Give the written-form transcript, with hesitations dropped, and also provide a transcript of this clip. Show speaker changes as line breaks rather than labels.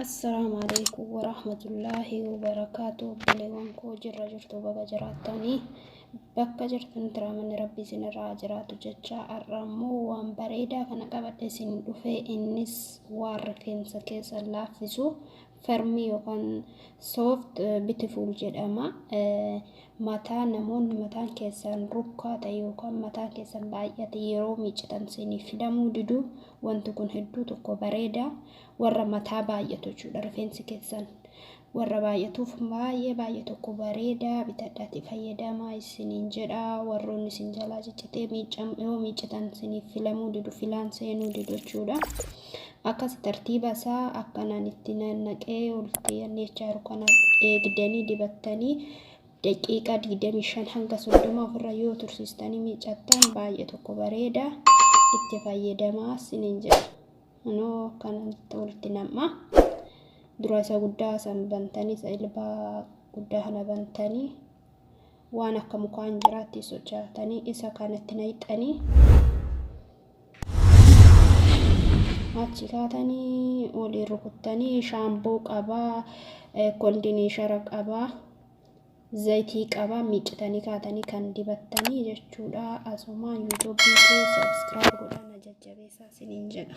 Assalaamu alaikum warahmatullaahi wabarakaatu. Obboleewwan koo, jirra jirtu? Baga jiraattanii bakka jirtan tiramanni Rabbi isinirraa jiraatu jecha, har'a immoo waan bareedaa kana qabadhe isin dhufe. Innis waan rifeensa keessa laaffisu, firm yookaan soft beautiful jedhama. Mataa namoonni mataan keessan rukkaa ta'e yookaan mataan keessan baay'ate, yeroo miiccitan isinii filamuu didu, wanti kun hedduu tokko bareeda. Warra mataa baay'atu jechuudha, rifeensi keessan warra baay'atuuf baay'ee baay'ee tokko bareeda. Bitadhaati fayyadamaa isiniin jedha. Warroonni isin jalaa ciccitee yoo miiccitan isiniif filamuu didu, filaan seenuu didu jechuudha. Akkas tartiiba isaa akkanaan itti nannaqee walitti jechaa jiru kana eegdanii dibattanii, daqiiqaa 25 hanga 30 ofirra yoo tursiistanii miiccattan baay'ee tokko bareeda. Itti fayyadamaa isiniin jedha. Kunoo akkanatti walitti nam'a. Dura isa guddaa san bantanii, isa ilbaa guddaa kana bantanii, waan akka mukaan jiraatti sochaatanii isa kanatti naqxanii, achi kaatanii waliin rukuttanii, shaamboo qabaa, conditioner qabaa, zayitii qabaa, miiccitanii kaatanii kan dibattanii jechuudha. Asumaan YouTubeii koo subscribe godhaa na jajjabeessaa isiniin jedha.